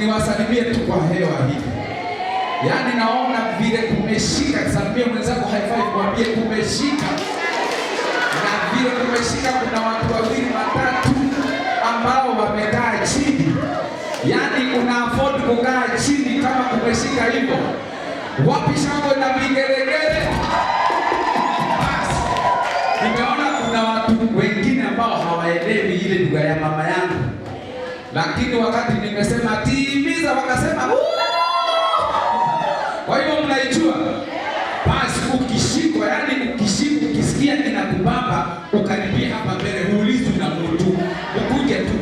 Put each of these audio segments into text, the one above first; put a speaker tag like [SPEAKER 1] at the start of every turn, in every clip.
[SPEAKER 1] Niwasalimie tu kwa hewa hivi. Yaani naona vile kumeshika, salimie mwenzako high five, mwambie kumeshika. Na vile kumeshika, kuna watu wawili watatu ambao wamekaa chini. Yaani una afford kukaa chini kama kumeshika hivyo. Wapi shangwe na vigelegele? Basi, nimeona kuna watu wengine ambao hawaelewi ile lugha ya mama yangu, lakini wakati nimesema timiza, wakasema "Woo!" Kwa hivyo mnaijua. Basi ukishikwa, yani ukishikwa, ukisikia inakubamba, ukaribia hapa mbele, huulizwi na mtu, ukuje tu.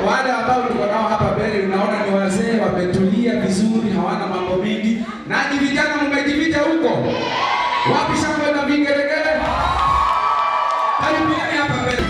[SPEAKER 1] Wale ambao tuko nao hapa mbele, unaona ni wazee wametulia vizuri, hawana mambo mingi. Nanyi vijana mmejificha huko, wapi shangwe na vigelegele? Karibiani hapa mbele.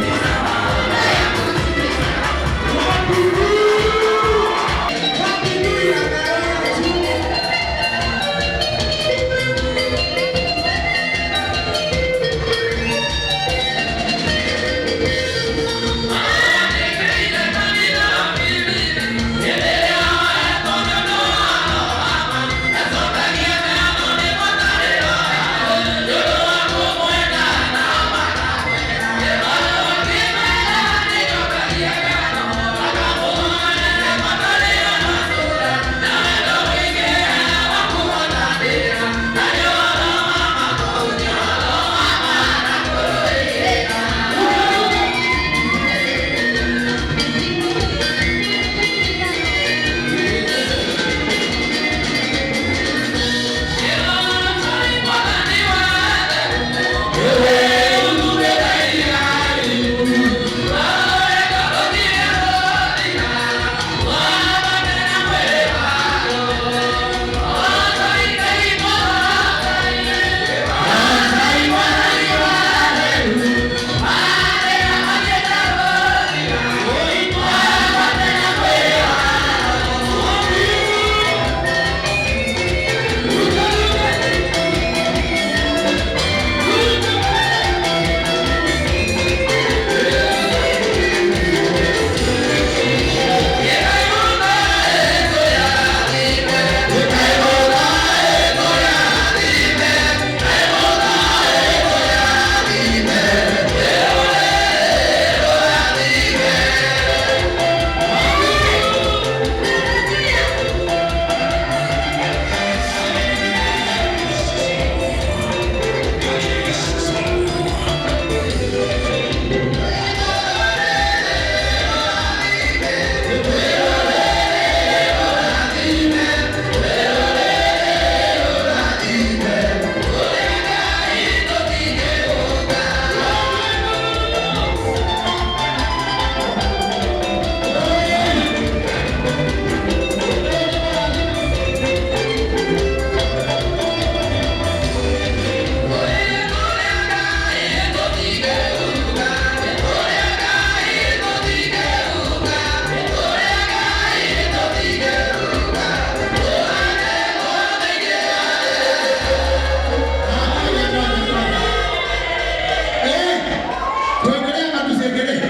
[SPEAKER 2] Tuendelee ama tusiendelee?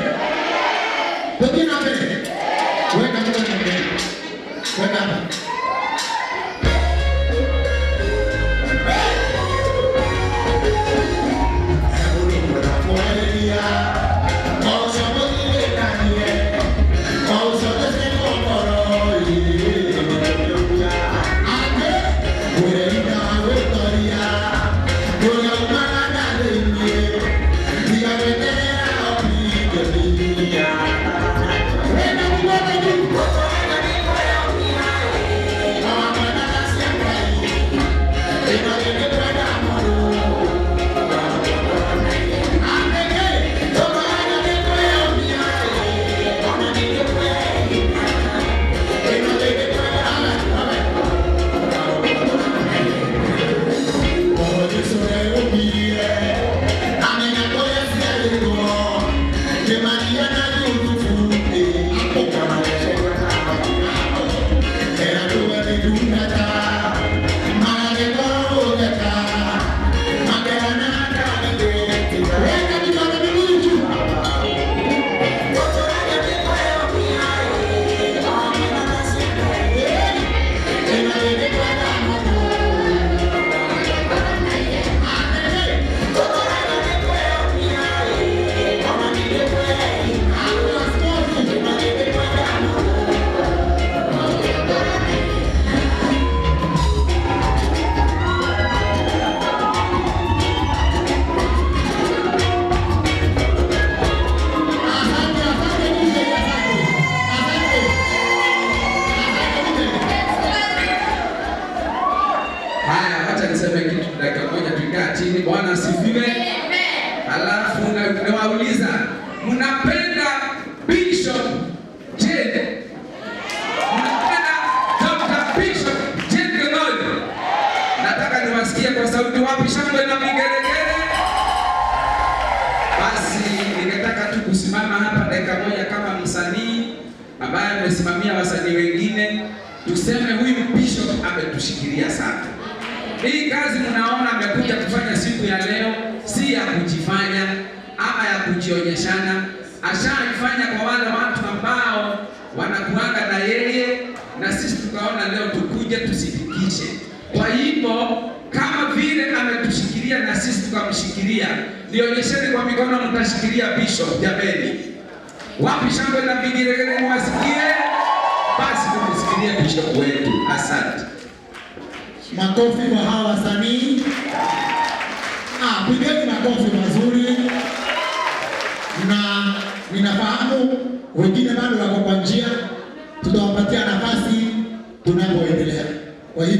[SPEAKER 2] Tuendelee na mbele. Weka mkono mbele. Weka hapa.
[SPEAKER 1] chini. Bwana asifiwe. Alafu nawauliza, mnapenda Bishop Jane? Mnapenda Dr. Bishop Jane King'ori? Nataka niwasikie kwa sauti. Wapi shangwe na vigelegele? Basi ningetaka tu kusimama hapa dakika moja kama msanii ambaye amesimamia wasanii wengine, tuseme huyu bishop ametushikilia sana. Hii kazi mnaona amekuja kufanya siku ya leo si ya kujifanya ama ya kujionyeshana. Ashaifanya kwa wale watu ambao wanakuanga na yeye, na sisi tukaona leo tukuje tusidikishe. Kwa hivyo kama vile ametushikilia na sisi tukamshikilia, nionyesheni kwa mikono mtashikilia bishop. Jameni, wapi shangwe na vigelegele muwasikie? Basi tumsikilie bishop wetu. Asante.
[SPEAKER 2] Makofi kwa hawa wasanii. Ah, pigeni makofi mazuri. Na ninafahamu wengine bado wako kwa njia, tutawapatia nafasi tunapoendelea. Kwa hivyo